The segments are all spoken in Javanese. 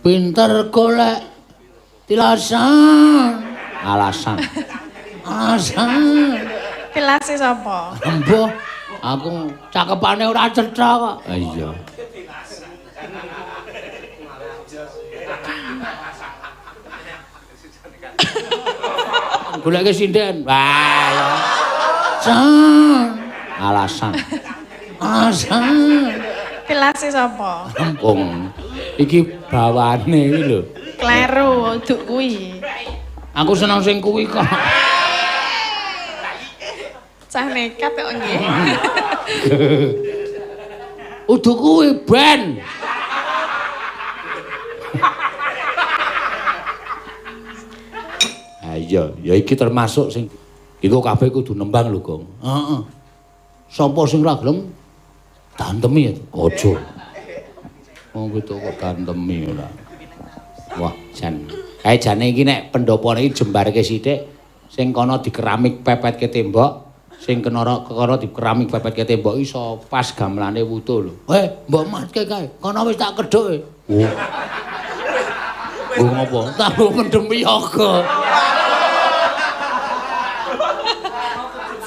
Pinter golek tilasan. Alasan. Alasan. Tilase sapa? Embuh, aku cakepane ora cetha kok. Ha iya. Goleke sinden. Wah. Ya. San. Alasan. Alasan. Tilase sapa? Wong iki bawane iki lho. Kleru uduk kuwi. Aku seneng sing kuwi kok. Cah nekat kok nggih. Uduk kuwi ben. Ha iya, ya iki termasuk sing iku kabeh kudu nembang lho, Gong. Heeh. Sapa sing ora gelem dantemi ya? Aja. Wong kuwi kok dantemi ora. Wah, jan. Kae jane iki nek pendopone iki jembarke sithik, sing kono dikeramik pepetke tembok, sing kono dikeramik pepetke tembok iso pas gamelane wutuh lho. Eh, mbok matke kae. Kono wis tak kedhuke. Oh. Nggo ngopo? Tak nggo mendem yoga.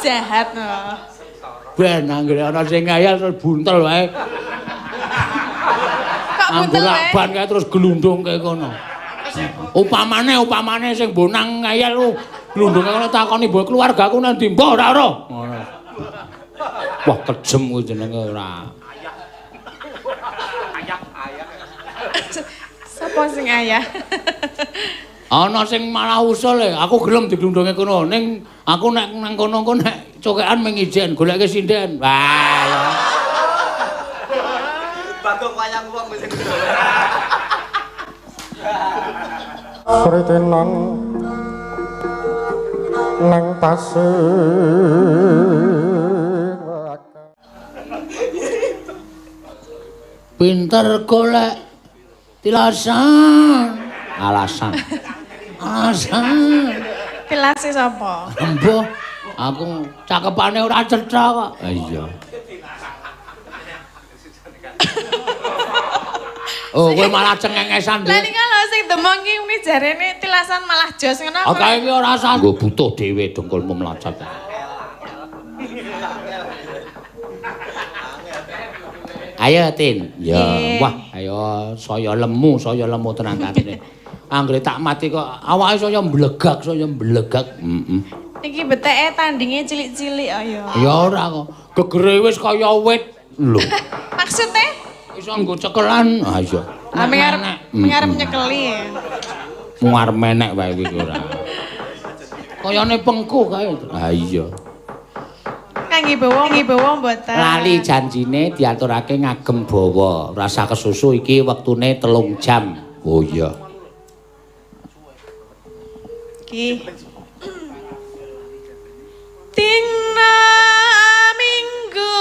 Jahat no. Ben anggere ana sing ngayal terus buntel wae. Kok buntel wae? Ban kae terus glundung kae kono. Upamane sing bonang ngayal glundung kae kono takoni mbok keluargaku nang ndi? Mbah ora ora. Ngono. Wah kejem kuwi jenenge ora. Sapa sing ayah? Ana sing malah usul e, aku gelem diglundunge kono ning aku nek nang kono engko nek cokekan mung ijen goleke sinden. Wah. Ya. Bagong wayang wong sing Kritenan nang pasir. Pinter golek tilasan. Alasan. Alasan. Tilase sapa? Embuh, aku cakepane ora cetha kok. Ha iya. Oh, kowe malah cengengesan. Lah nika lho sing demong ki muni jarene tilasan malah jos ngono. Ah kae iki ora usah nggo butuh dhewe dengkulmu mlocot. Ayo Tin. Ya, wah, ayo saya lemu tenan katene. Anggere tak mati kok awake saya mblegak, saya mblegak. Heeh. Iki beteke tandinge cilik-cilik ayo. Ya ora kok. Gegere wis kaya wit. Lho. Maksude? Iso nggo cekelan. Ha iya. Ah arep nyekeli. Mung arep menek wae iki ora. Kayane pengku kae. Ha iya. Kangge bawa mboten. Lali janjine diaturake ngagem bawa. Rasa kesusu iki wektune 3 jam. Oh iya. Iki. Dina Minggu.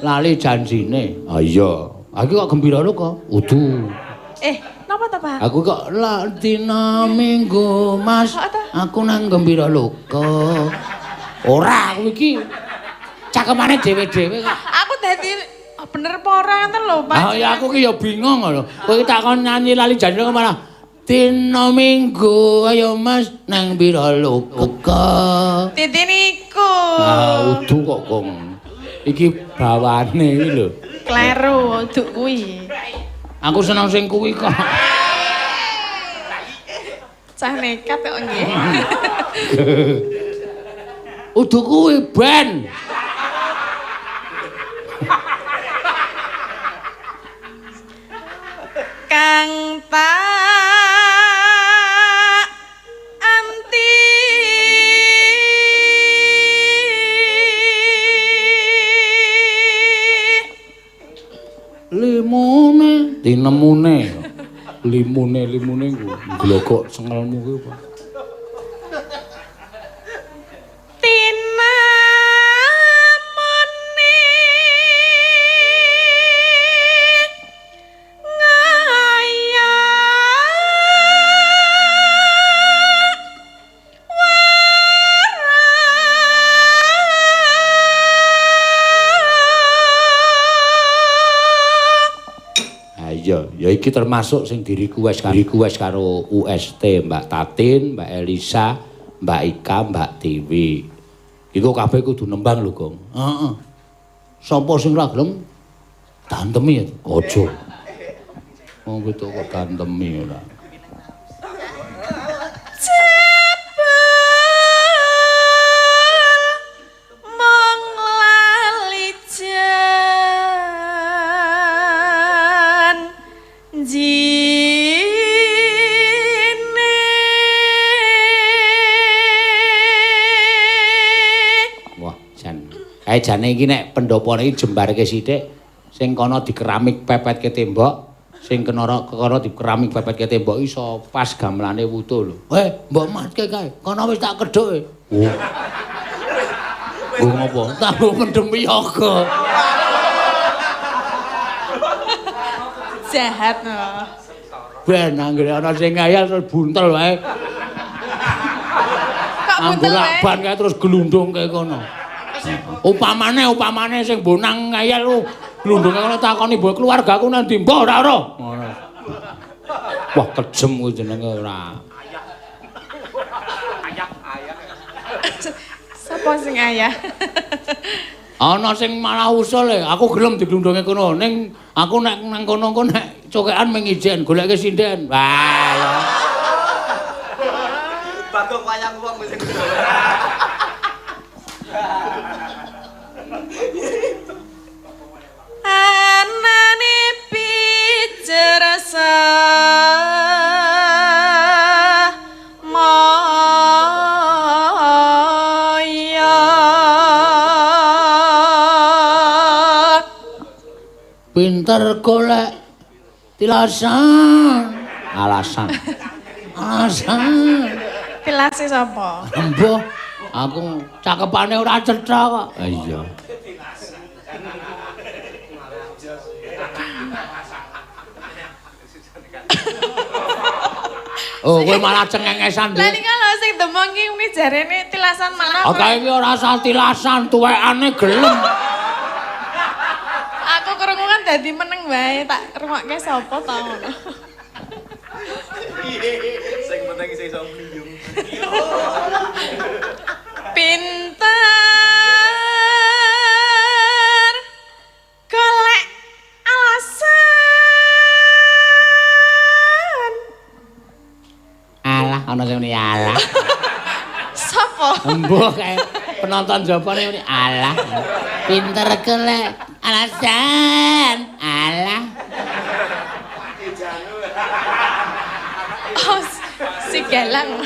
Lali janjine. Ha iya. Aku kok gembira lho kok. Udu. Napa ta, Pak? Aku kok la dina Minggu, Mas. Aku nang gembira loka. Ora, aku iki cakemane dhewe-dhewe kok. Aku dadi bener apa ora ngoten lho, Pak. Ah ya aku ki ya bingung lho. Kowe tak kon nyanyi lali janjine kok malah dina Minggu ayo Mas nang bira loka. Titi niku. Ah udu kok, Kong. Iki bawane iki lho. Kleru uduk kuwi. Aku seneng sing kuwi kok. Cah nekat kok nggih. Udu kuwi ben. Kang tak anti limune tinemune limune ku glogok cengelmu kuwi apa tinamune ngaya wara. Iya, ya iki termasuk sing di-request karo UST Mbak Tatin, Mbak Elisa, Mbak Ika, Mbak Dewi. Iku kabeh kudu nembang lho, Gong. Heeh. Sapa sing ora gelem dantemi ya? Aja. Wong pituk kok dantemi ora. Jebul mung lali janjine. Wah, jan. Kae jane iki nek pendopone iki jembarke sithik, sing kono dikeramik pepetke tembok, sing kono dikeramik pepetke tembok iso pas gamelane wutuh lho. Mbok matke kae, kono wis tak kedhuke. Oh. Nggo ngopo? Tak nggo mendem yoga. Jahat no. Ben anggere ana sing ngayal terus buntel wae. Kok buntel wae? Lakban kae terus glundung kae kono. Upamane sing bonang ngayal lu glundung kae kono takoni mbok keluargaku nang ndi mbok ora ora. Ngono. Wah kejem kuwi jenenge ora. Sapa sing ayah? Ana sing malah usul e, aku gelem diglundunge kono ning aku nek nang kono engko nek cokekan mung ijen goleke sinden. Wah. Ya. Bagong wayang wong sing. Anane pijer maya. Pinter golek tilasan. Alasan. Alasan. Tilase sapa? Embuh, aku cakepane ora cetha kok. Iya. Oh, kowe malah cengengesan, Lah Dik. nika lho sing demong ki muni jarene tilasan malah. Oke, iki ora usah tilasan, tuwekane gelem. Aku krungu kan dadi meneng wae, tak rungokke sapa ta ngono. Sing penting sing iso mliyung. Pinter golek alasan. Alah, ana sing muni alah. Sapa? Embuh kae penonton jopone muni alah. Pinter golek alasan. Alah. Oh, si Galang.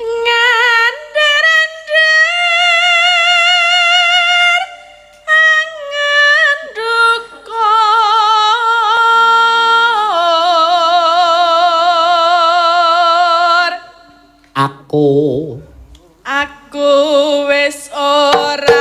Ngandar-andar angen dukur. Aku wis ora.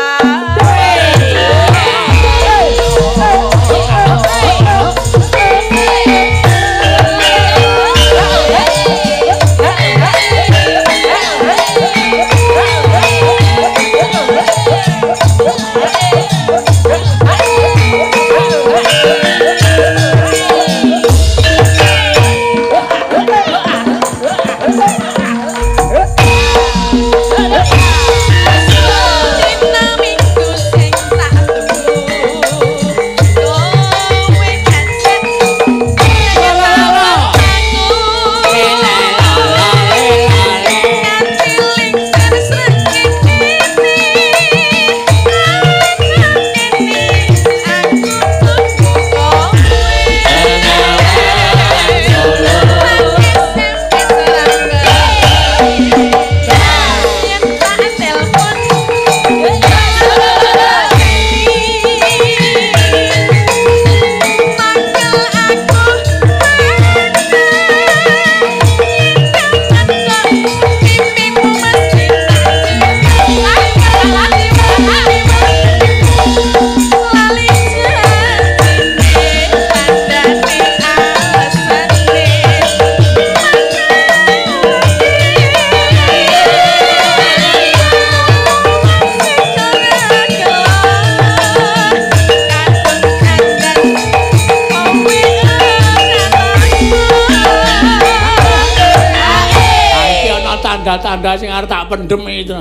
tanda-tanda sing arep tak pendem iki to.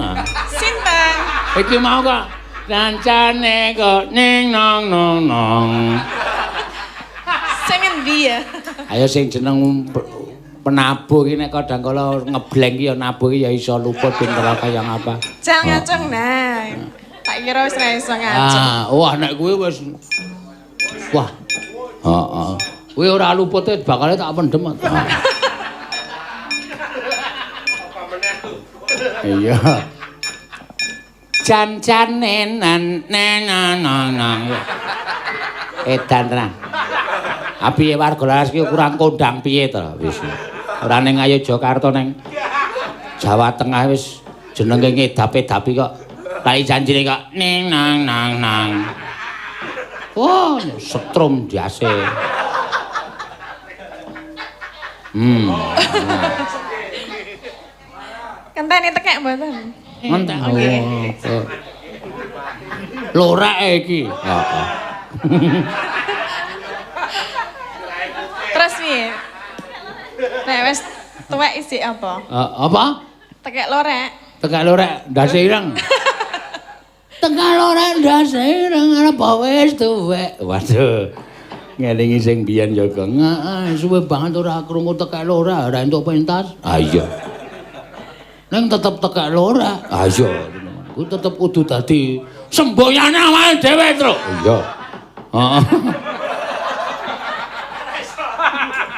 Sinten? Iki mau kok kancane kok ning nong nong nong. Sing endi ya? Ayo sing jeneng penabuh iki nek kadang kala ngebleng iki ya nabuh iki ya iso luput pinter kaya ngapa. Jal ngacung nah. Tak kira wis ra iso ngacung. Ah, wah nek kuwi wis wah. Heeh. Kuwi ora lupute bakale tak pendem. Iya. Jan-jane nan nan nan. Edan tenan. Ah piye warga Laras ki kurang kondang piye to wis. Ora ning Ngayogyakarta ning Jawa Tengah wis jenenge ngedap-edapi kok. Lali janjine kok ning nang nang nang. Wah, setrum jase. Kenteni tekek mboten? Entek. Oh. Lorek iki. Heeh. Terus piye? Nek wis tuwek isik apa? Apa? Tekek lorek. Tekek lorek ndase ireng. Tekek lorek ndase ireng arep wis tuwek. Waduh. Ngelingi sing biyen ya, Gong. Heeh, suwe banget ora krungu tekek lorek, ora entuk pentas. Ah iya. Ning tetep tekek lorek. Ah iya. Kuwi tetep kudu dadi semboyane awake dhewe, Truk. Iya. Heeh.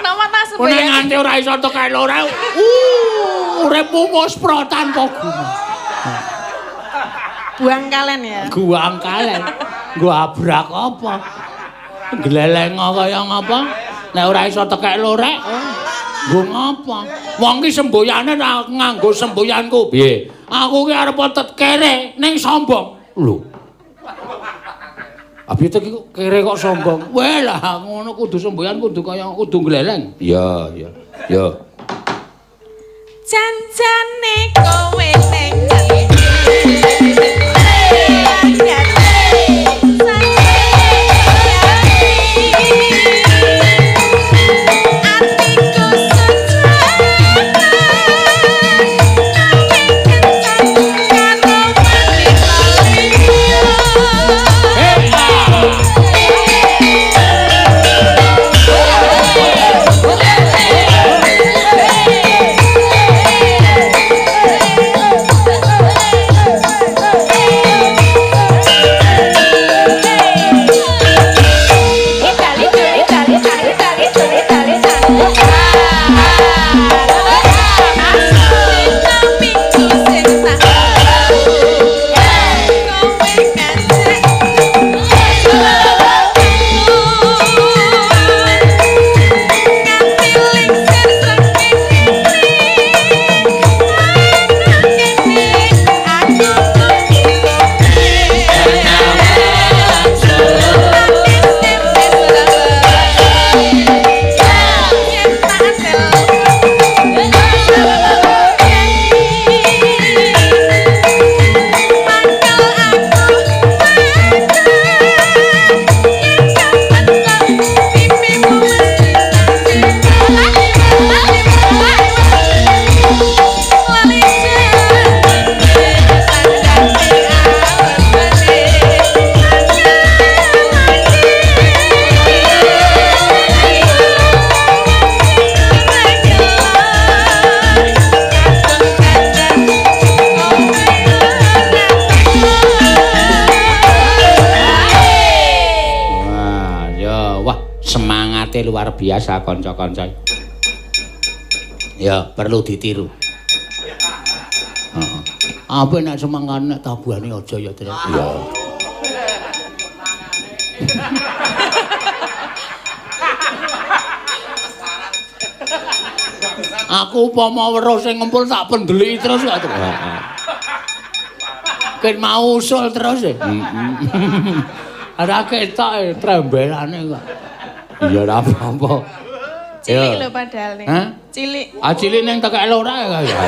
Napa ta semboyan? Nek nganti ora iso tekek lorek, uripmu muspro tanpa guna. Buang kalen ya. Buang kalen. Nggo abrak apa? Gleleng kaya ngapa? Nek ora iso tekek lorek, nggo ngapa? Wong ki semboyane ra nganggo semboyanku. Piye? Aku ki arep tet kere ning sombong. Lho. Abi iki kere kok sombong. Weh lah ngono kudu semboyan kudu kaya kudu gleleng. Iya, iya. Ya. Jan-jane kowe ning Luar biasa kanca-kanca. Ya, perlu ditiru. Heeh. Apa nek semangat nek tabuhane aja ya, Tru. Iya. Aku upama weruh sing ngempul tak pendeliki terus kok, Tru. Heeh. Ken mau usul terus e. Heeh. Ora ketok trembelane kok. Iya ora apa-apa. Cilik lho padahal ning. Hah? Cilik. Ah cilik ning tekek lorek kaya.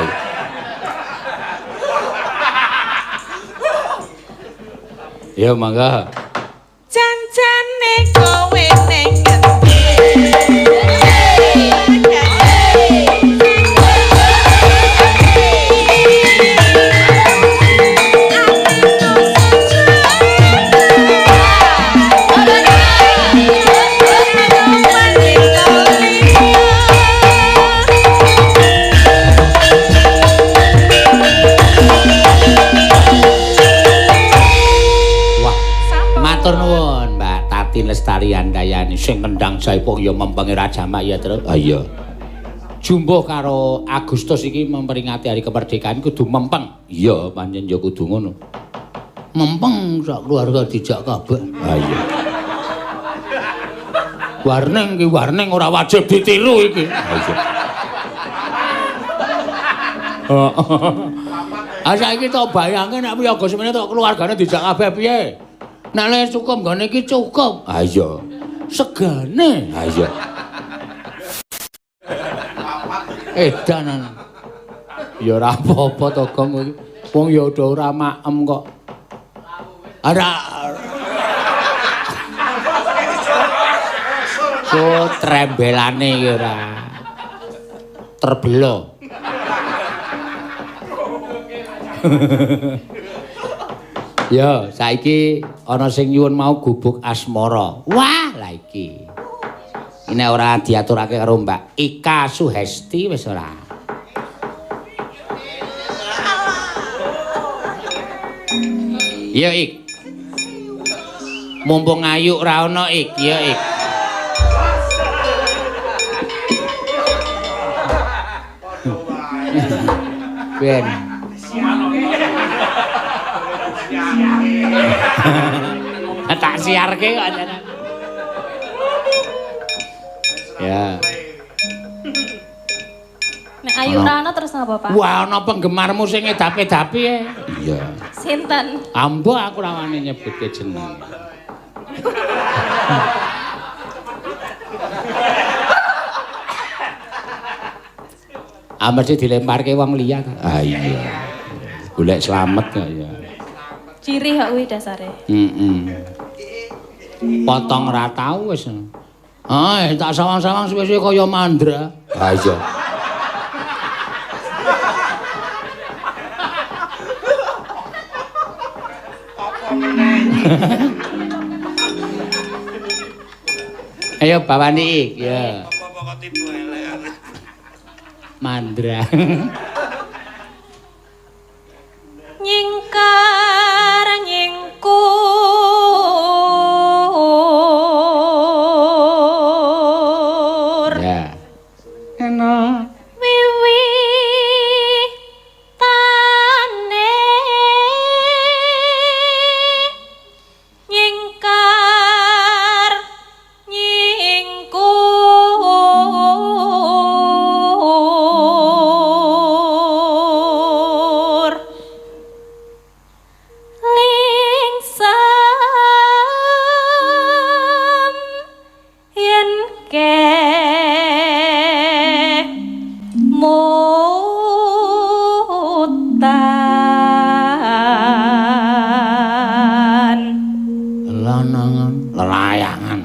Ya mangga. Jan-jane kowe ning ngendi? Matur nuwun Mbak Tati Lestari Handayani sing kendang jaipong ya mempengi Rajamak ya, Tru. Ha iya. Jumbuh karo Agustus iki memperingati hari kemerdekaan kudu mempeng. Iya, pancen ya kudu ngono. Mempeng sak keluarga dijak kabeh. Ha iya. Warning iki warning ora wajib ditiru iki. Ha iya. Ah saiki tok bayangke nek wiyaga semene tok keluargane dijak kabeh piye? Nek le cukup nggone iki cukup. Ha iya. Segane. Ha iya. Edan. Ya ora apa-apa to, Gong iki. Wong ya udah ora maem kok. Ora. So trembelane iki ora. Terbelo. Ya, saiki ana sing nyuwun mau gubuk asmara. Wah, lah iki. Ini ora diaturake karo Mbak Ika Suhesti wis ora. Ya ik. Mumpung ayu ora ana ik, ya ik. Ben. Tak siarke kok. Ya. Nek ayu ora ana terus napa, Pak? Wah, ana penggemarmu sing ngedapi-dapi e. Iya. Sinten? Ambo aku ora wani nyebutke jeneng. Ah mesti dilemparke wong liya ta. Ah iya. Golek slamet kok ya. Ciri hak kuwi dasare. Heeh. Potong ra tau wis. Ah, tak sawang-sawang suwe-suwe kaya mandra. Ha iya. Apa meneh? Ayo bawani ik, ya. Apa kok tiba elek. Mandra. Nyingkar nyingkur ya. Enak. Wiwi tane nyingkar nyingkur lingsem yen ke mutan Lanangan, lelayangan.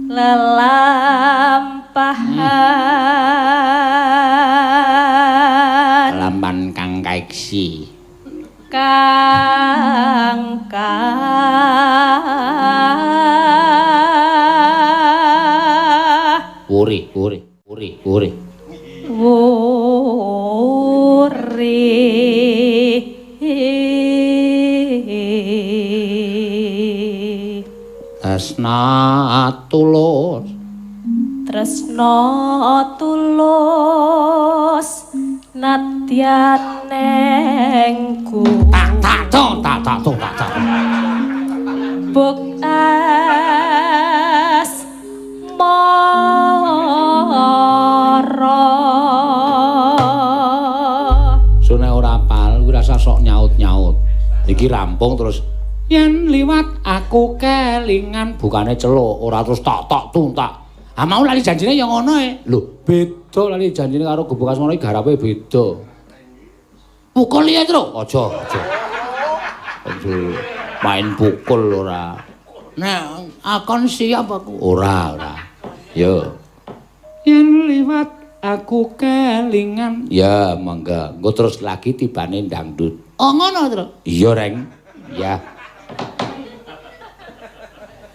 Lelampahan Lamban kang kaiksi. Kang Wuri, wuri, wuri, wuri. Wuri. Tresna tulus. Tresna tulus nadyan nengku. Tak tak tung tak tak tung tak tak. Buk as mara. Sune ora apal kuwi rasa sok nyaut-nyaut. Iki rampung terus yen liwat aku kelingan bukane celuk ora terus tak tak tung tak. Ah mau lali janjine ya ngono e. Lho, beda lali janjine karo gubuk asmara iki garape beda. Pukul ya, Tru. Aja, aja. Aja main pukul ora. Nek akon siap aku. Ora, ora. Yo. Yen liwat aku kelingan. Ya, monggo. Engko terus lagi tibane dangdut. Oh, ngono, Tru. Iya, Reng. Ya.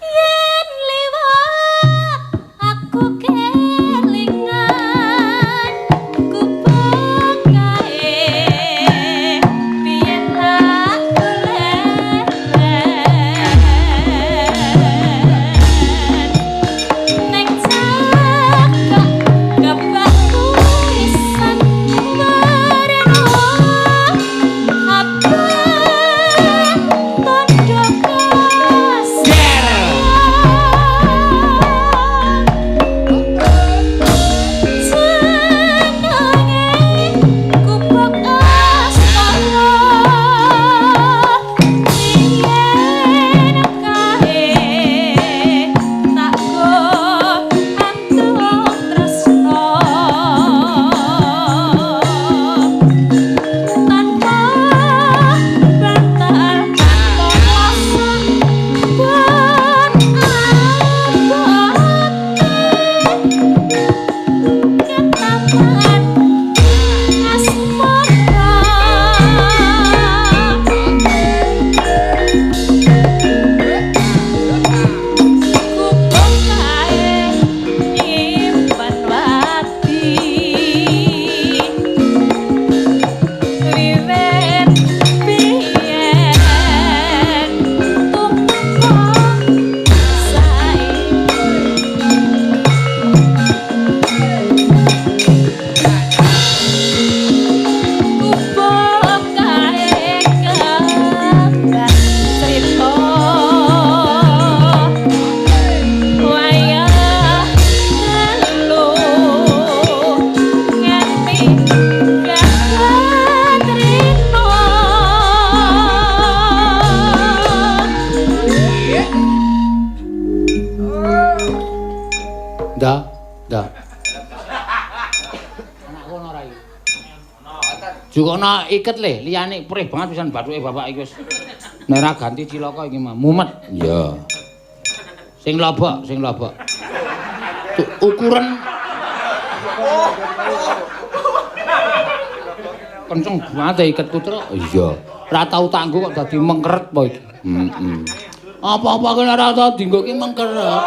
Yen liwat aku kelingan gubuk kae biyen tak golek. Jukono iket le, liyane perih banget pisan bathuke bapak iki wis. Nek ora ganti cilaka iki mah mumet. Iya. Sing lobok, sing lobok. Ukuran kenceng banget iketku truk. Iya. Ora tau tanggo kok dadi mengkeret apa iki. Heeh. Apa-apa ki ora tau dienggo ki mengkeret.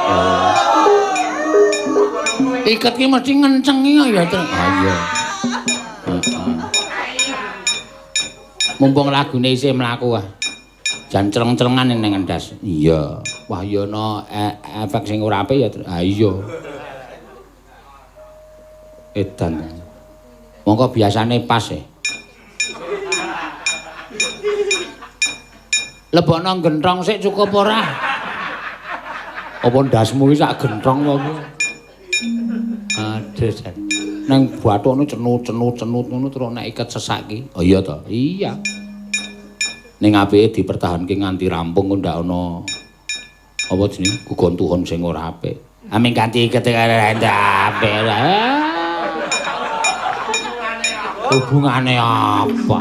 Iket ki mesti ngencengi ya, Truk. Ah iya. Heeh. Mumpung lagune isih mlaku ah. Jan celeng-celengan ning ngendas. Iya. Wah ya ana efek sing ora apik ya, Truk. Ah iya. Edan. Mongko biasane pas e. Lebokno genthong sik cukup ora? Apa ndasmu iki sak genthong apa piye? Aduh, jan. Nang bathukne cenut-cenut-cenut ngono terus nek iket sesak ki. Oh iya to? Iya. Ning apike dipertahanke nganti rampung kok ndak ana apa jenenge gugon-tuhon sing ora apik. Aming ganti iket ndak apik. Hubungane apa?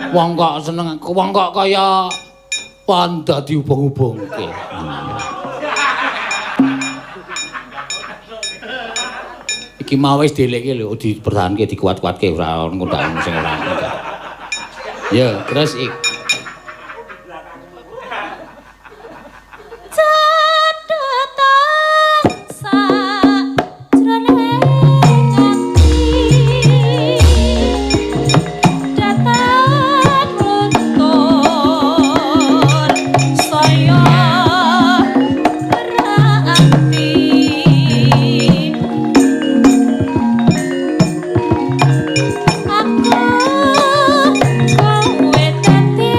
Wong kok seneng, wong kok kaya panda diubung-ubungke. Iki mau wis dielekke lho, dipertahanke, dikuat-kuatke ora ono ndak sing ora. Ya, terus ik. Aku kowe dadi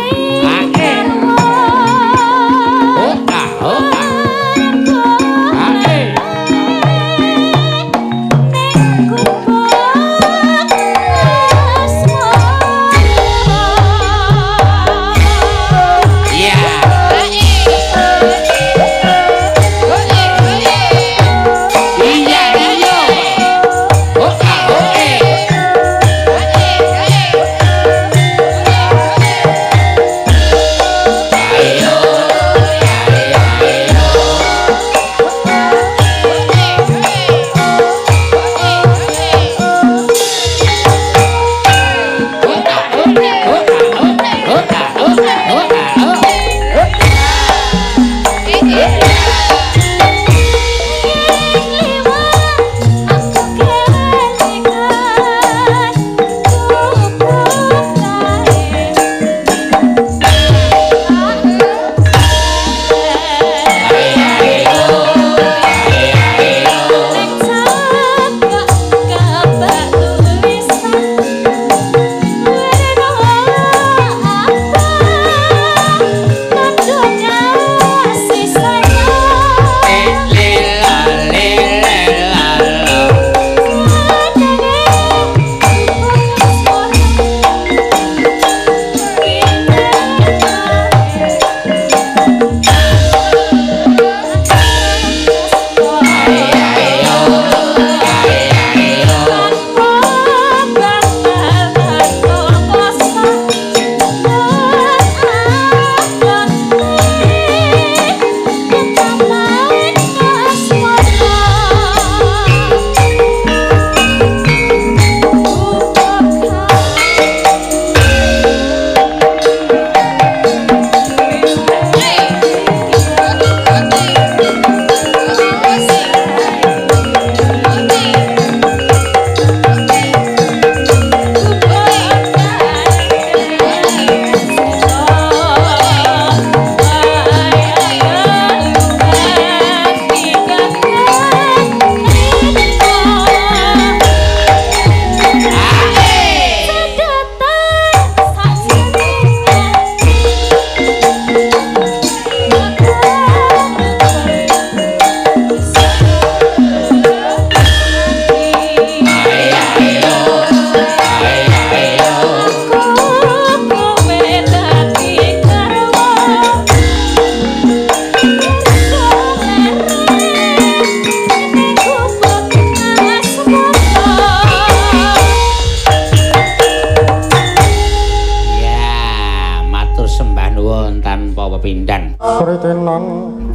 nuwun tanpa pepindhan. Kritenan.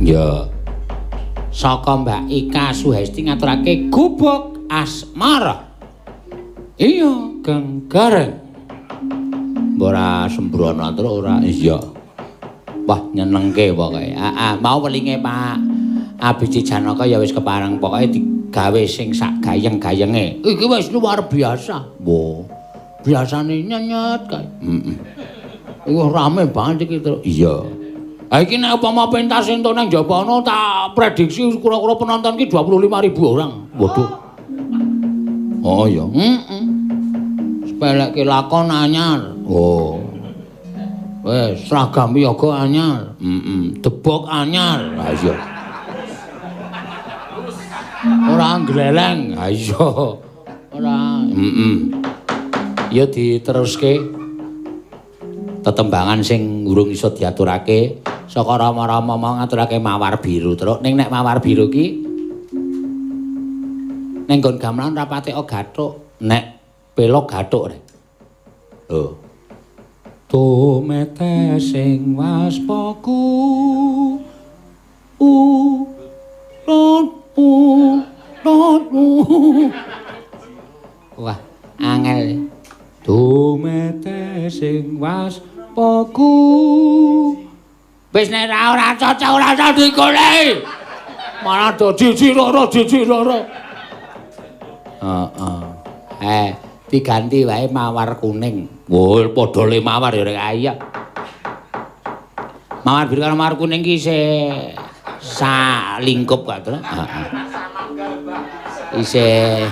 Ya. Saka Mbak Ika Suhesti ngaturake Gubuk Asmara. Iya, Kang Gareng. Ora sembrono terus ora. Iya. Wah, nyenengke pokoke. Heeh, mau welinge Pak Abiji Janaka ya wis kepareng pokoke digawe sing sak gayeng-gayenge. Iki wis luar biasa. Wo. Biasane nyenyet kae. Heeh. Wah, rame banget iki terus. Iya. Ha iki nek upama pentas entuk nang njaba ana tak prediksi kira-kira penonton ki 25.000 orang. Waduh. Oh iya. Heeh. Sepelekke lakon anyar. Oh. Wes seragam yoga anyar. Heeh. Debok anyar. Ha iya. Ora gleleng. Ha iya. Ora. Heeh. Ya diteruske tetembangan sing urung iso diaturake saka rama-rama mau ngaturake mawar biru terus ning nek mawar biru ki ning nggon gamelan ora patek gathuk nek pelog gathuk rek. Lho. Tumete sing waspaku u rot u rot u. Wah, angel. Tumete sing waspaku. Wis nek ora cocok ora usah digoleki. Malah do jiji loro jiji loro. Heeh. Diganti wae mawar kuning. Wo, padha le mawar ya rek ayo. Mawar biru karo mawar kuning ki isih sak lingkup kok, Tru. Heeh. Isih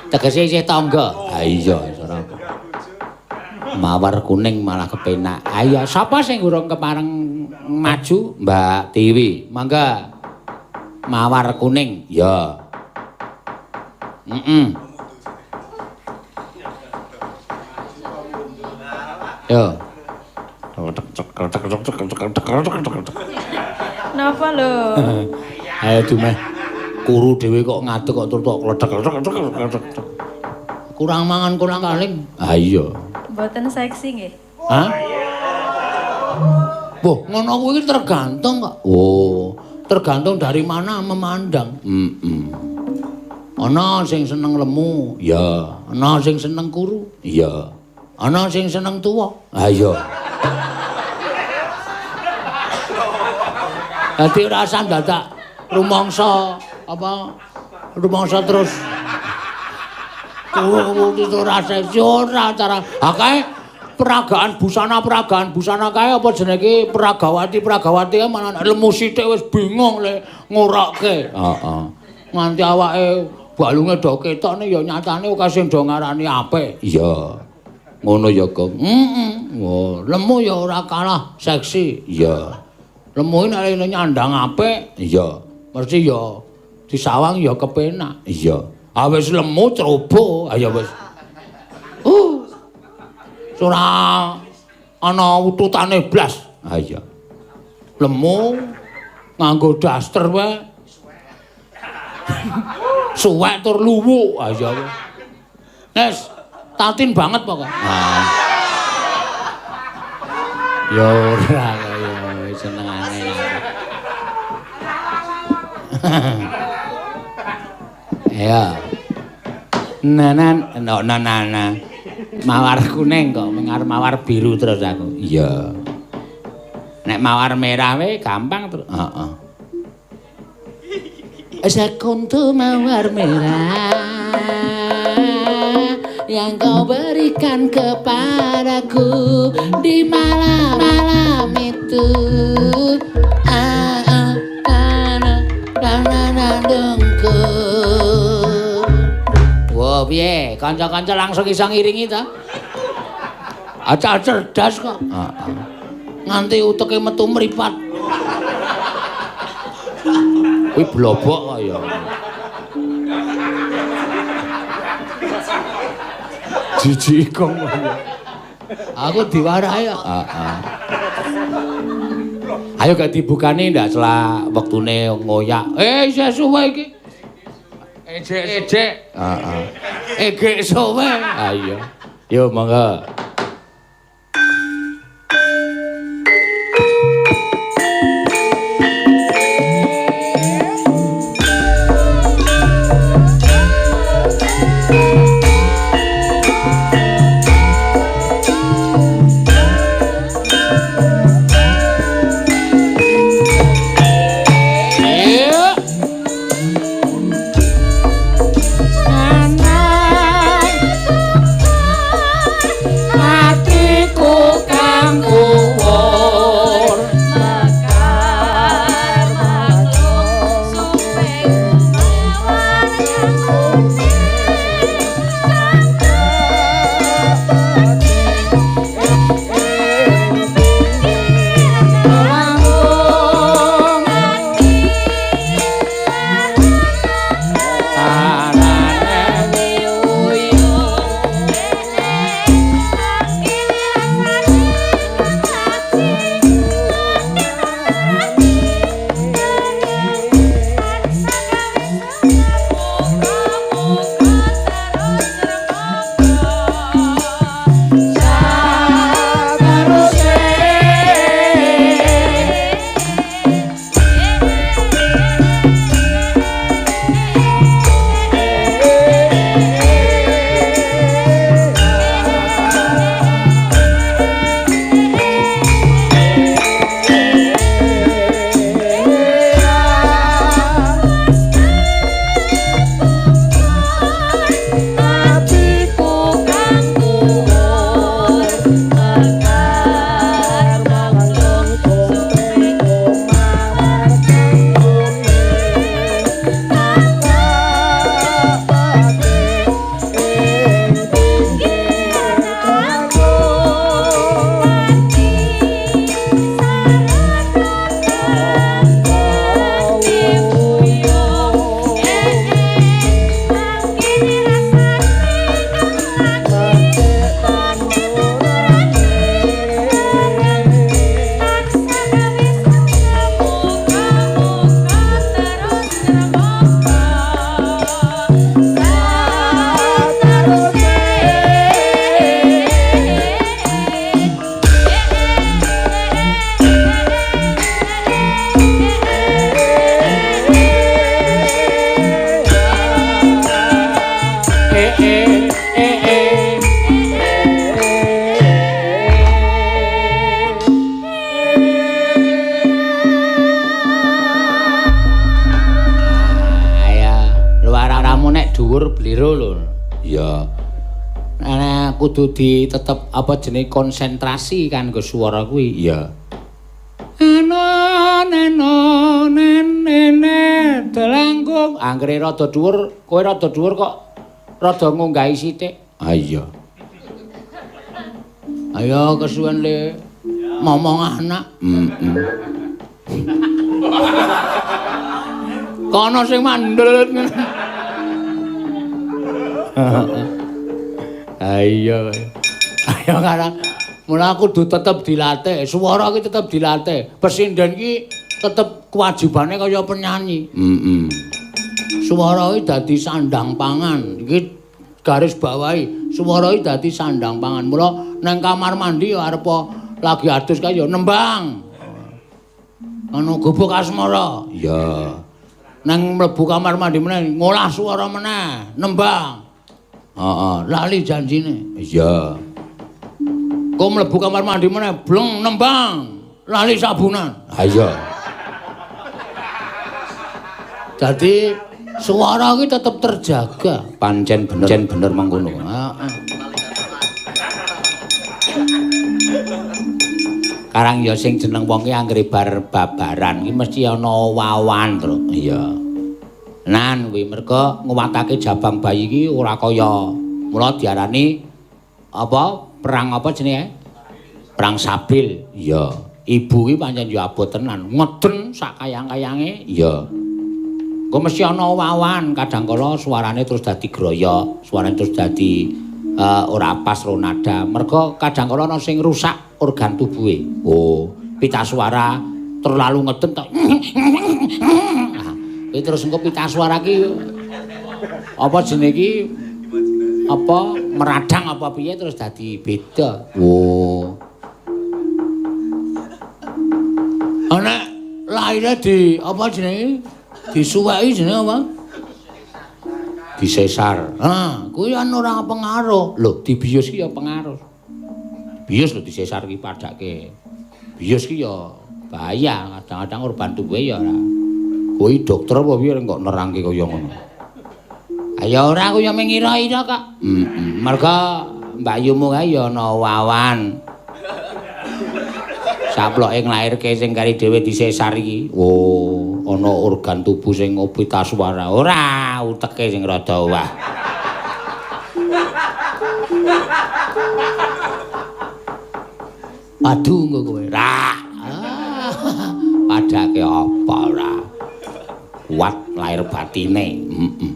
tegese isih tangga. Ha iya ora. Mawar kuning malah kepenak. Ayo, sapa sing urung kepareng maju? Mbak Tiwi. Mangga. Mawar kuning. Ya. Heeh. Yo. Napa lho? Ayo dumeh. Kuru dhewe kok ngadeg kok tur tok kletek-kletek. Kurang mangan kurang kaling. Ha iya. Mboten seksi nggih. Hah? Boh, ngono kuwi tergantung kok. Oh, tergantung dari mana memandang. Heeh. Ana sing seneng lemu, ya. Ana sing seneng kuru, iya. Ana sing seneng tuwa, ha iya. Dadi ora usah dadak rumangsa apa rumangsa terus kuru itu ora seksi ora cara. Ha kae peragaan busana kae apa jenenge iki peragawati malah lemu sithik wis bingung le ngurokke. Heeh. Nganti awake balunge do ketok ne ya nyatane akeh sing do ngarani apik. Iya. Ngono ya, Gong. Heeh. Oh, lemu ya ora kalah seksi. Iya. Lemu nek nyandang apik, iya. Mesti ya disawang ya kepenak. Iya. Ah wis lemu ceroboh, ayo wis. Ora ana ututane blas. Ha iya. Lemu nganggo daster wae. Suwek tur luwuk. Ha iya. Wis tatin banget pokoke. Ah. Ya ora kaya senengane. Ya. Nanan no nanana. Mawar kuning kok mengar mawar biru terus aku. Iya. Nek mawar merah wae gampang terus. Heeh. Sekuntum mawar merah yang kau berikan kepadaku di malam-malam itu. Wah, piye? Kanca-kanca langsung iso ngiringi ta? Acak cerdas kok. Heeh. Nganti uteke metu mripat. Kuwi blobok kok ya. Jijik kok. Aku diwarahi kok. Heeh. Ayo gak dibukani ndak selak wektune ngoyak. Isih suwe iki. Ejek-ejek. Heeh. Egek suwe. Ha iya. Yo monggo. Sliro lho. Iya. Nah, kudu di tetep apa jenenge konsentrasi kan nggo swara kuwi. Iya. Eno neno nene delangkung. Anggere rada dhuwur, kowe rada dhuwur kok rada ngunggahi sithik. Ha iya. Ayo kesuwen le momong anak. Heeh. Kono sing mandel. Ayo. Ayo karang. Mula kudu tetep dilatih, swara ki tetep dilatih. Pesinden ki tetep kewajibane kaya penyanyi. Heeh. Swara ki dadi sandang pangan. Iki garis bawahi, swara ki dadi sandang pangan. Mula nang kamar mandi ya arep lagi adus kae ya nembang. Ana gubuk asmara. Iya. Nang mlebu kamar mandi meneh ngolah swara meneh, nembang. Heeh, lali janjine. Iya. Kok mlebu kamar mandi meneh bleng nembang, lali sabunan. Ha iya. Dadi suara ki tetep terjaga. Pancen bener mengkono. Heeh. Karang ya sing jeneng wong ki anggere bar babaran ki mesti ana wawan, Tru. Iya. Nan kuwi merga nguwatake jabang bayi ki ora kaya mula diarani apa perang apa jenenge? Perang Sabil. Iya. Ibu ki pancen ya abot tenan, ngeden sak kayang-kayange. Iya. Engko mesti ana wawan, kadang kala suarane terus dadi groyok, suarane terus dadi ora pas ro nada. Merga kadang kala ana sing rusak organ tubuhe. Oh, pita suara terlalu ngeden tok. Nah, kuwi terus engko pita suara ki apa jenenge ki apa meradang apa piye terus dadi beda. Oh. Ana lahirnya di apa jenenge? Disuweki jenenge apa? Disesar. Ha, kuwi kan ora pengaruh. Lho, dibius ki ya pengaruh. Bius lho disesar ki padake. Bius ki ya bahaya, kadang-kadang korban tubuhe ya ora. Kuwi dokter apa piye kok nerangke kaya ngono. Ya ora aku ya mengira-ira kok. Heeh. Merga mbakyumu kae ya ana wawan. Saploke nglairke sing kari dhewe disesar iki. Oh, ana organ tubuh sing pita suara. Ora, uteke sing rada owah. Padu engko kowe. Ra. Padake apa ora? Kuat lahir batine. Heeh.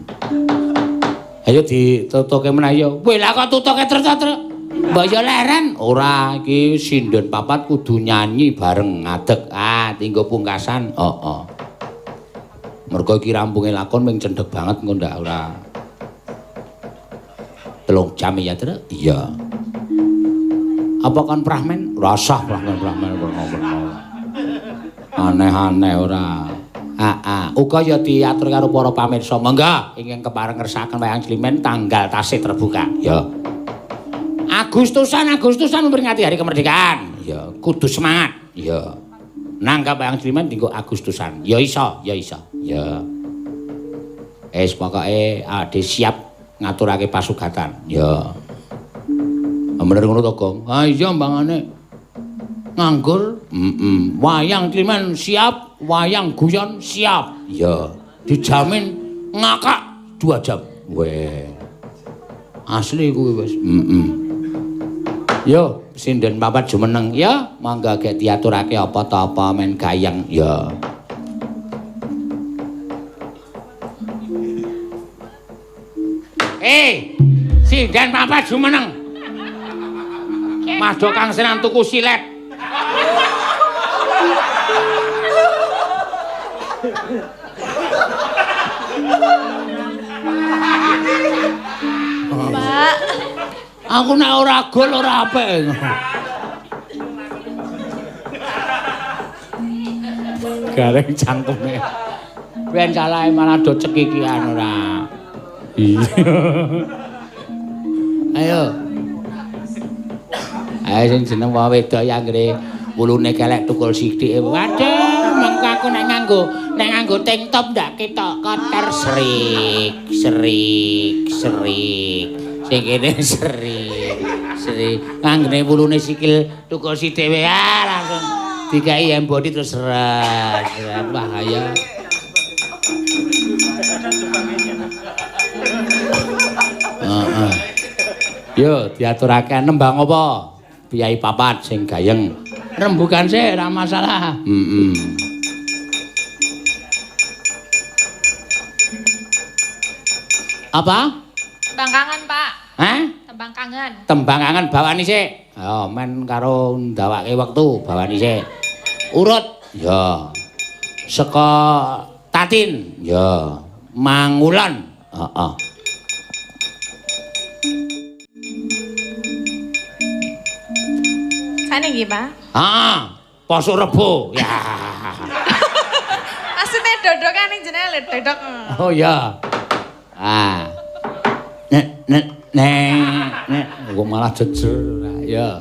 Ayo ditutuke meneh ya. Weh lah kok tutuke terus-terus. Mbok yo leren. Ora, iki sinden papat kudu nyanyi bareng ngadeg. Ah, tinggo pungkasan. Heeh. Mergo iki rampunge lakon ming cendhek banget engko ndak ora. 3 jam ya, Tru? Iya. Apa kon prahmen? Ora usah prahmen-prahmen werna-werna. Aneh-aneh ora. Heeh, uga ya diatur karo para pamirsa. Monggo ingkang kepareng ngersakaken wayang Climen tanggal tasih terbuka. Ya. Agustusan memperingati hari kemerdekaan. Ya, kudu semangat. Ya. Nanggap wayang Climen dinggo Agustusan. Ya iso, ya iso. Ya. Wis pokoke ade siap ngaturake pasugatan. Ya. Bener ngono to, Gong? Ha iya mbangane. Nganggur? Heeh. Wayang Climen siap, wayang guyon siap. Ya, dijamin ngakak 2 jam. Weh. Asli kuwi wis. Heeh. Yo, sinden papat jumeneng ya, mangga gek diaturake apa ta apa men gayeng ya. Sinden papat jumeneng. Madha Kang Senan tuku silet. Pak. Aku nek ora gol ora apik. Gareng cangkeme. Ben salahe malah do cekikian ora. Iya. Ayo. Ayo sing jeneng wong wedok ya anggere wulune kelek tukul sithik. Waduh, aku nek nganggo tank top ndak ketok kotor serik serik serik. Sing kene serik serik. Nganggene wulune sikil tukul sithik wae langsung dikai embody terus seret. Bahaya. Heeh. Yo diaturake nembang apa? Piyai papat sing gayeng. Rembukan sik ora masalah. Heeh. Apa? Tembang kangen, Pak. Hah? Tembang kangen. Tembang kangen bawani sik. Ayo men karo ndawake wektu bawani sik. Urut. Ya. Saka Tatin. Ya. Mangulan. Heeh. Sane nggih, Pak? Heeh. Poso Rebo. Ya. Maksudnya dodokan ning jenenge lho, dodok. Oh ya. Ah. Nek nek nek nek kok malah jejer. Ya.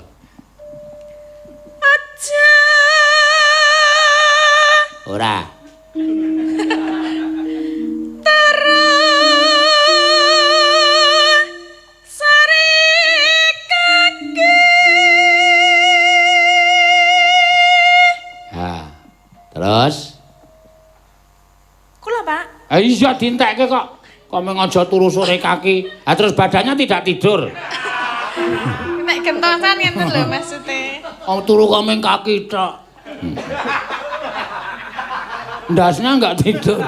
Aja. Ora. Terus sari kaki. Ha. Terus? Kula, Pak. Iya dientekke kok. Kok mung aja turu sore kaki. Ha terus badannya tidak tidur. Nek gentosan ngenten lho maksude. Oh turu kok mung kaki tok. Ndasnya enggak tidur.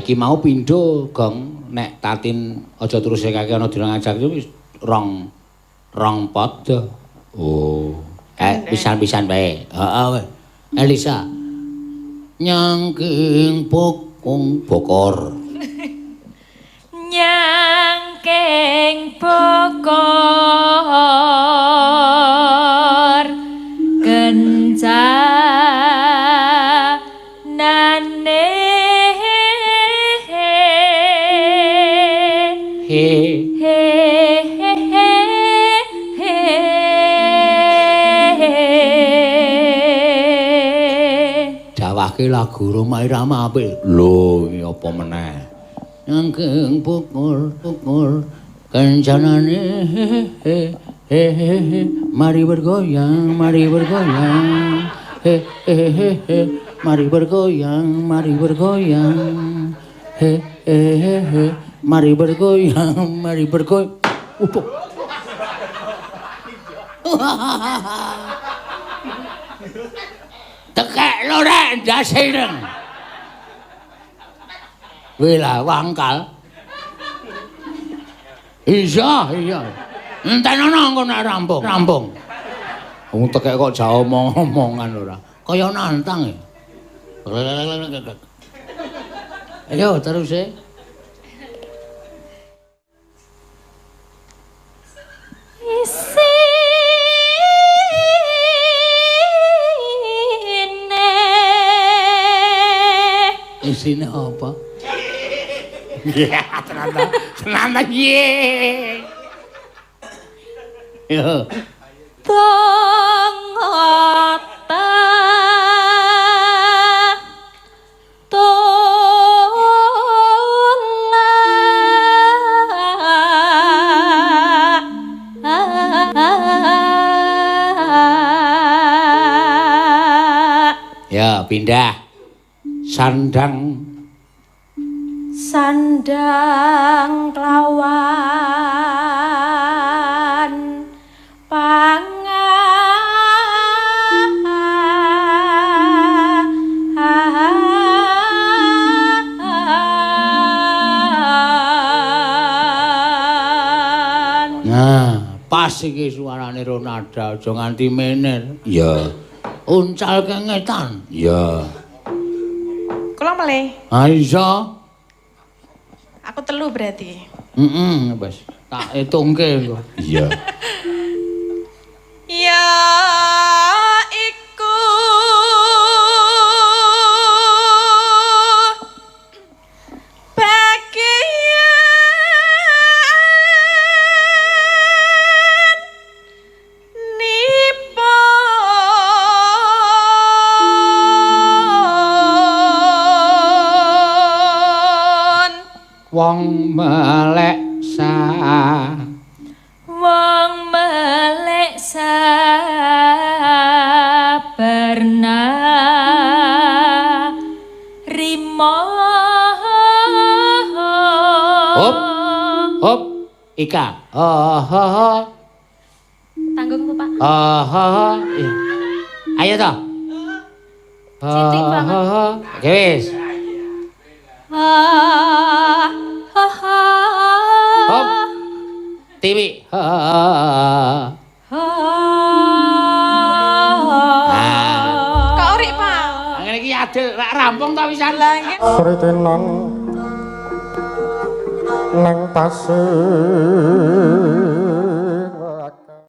Iki mau pindho gong nek Tatin aja terus kaki ana dina ngajak wis rong padha. Oh, pisan-pisan wae. Heeh wae. Elisa. Nyangking bokong bokor. Nyangking bokor kencanane he he he he he. Dawake lagu Rhoma Irama apik. Lho, iki apa meneh? Nyangking bokor bokor kencanane he he he he mari bergoyang he he he he mari bergoyang he he he he mari bergoyang, mari bergoyang. Utuh. Tekek lho rek ndase ireng. Wela wangkal. Iya, iya. Entenono engko nek rampung, rampung. Wong tekek kok jauh omong-omongan ora. Kaya nantang ya. Ayo terus e. Isine Isine apa? Ya, ternyata, ternyata ye. Yo. Ya, pindah. Sandang. Sandang kelawan pangan. Nah, pas iki suarane Ronada, aja nganti mener. Iya. Uncal kengetan. Iya. Kula melih. Ha iya. Aku telu berarti. Heeh, wis. Tak hitungke engko. Iya. Ya iku bagian nipun Wong melek sa. Wong melek sabarna rimo. Hop. Hop. Ika. Ha ha ha. Tanggung ku, Pak. Ha ha ha. Iya. Ayo toh. Ha Sithik banget. ha ha. Oke wis. Ha ha ha. Hop. Tiwi. Ha ha ha. Ha. Ah. Kok urik, Pak? Ngene iki adil rak rampung ta wisan. Lah nggih. Sritenan nang pasir.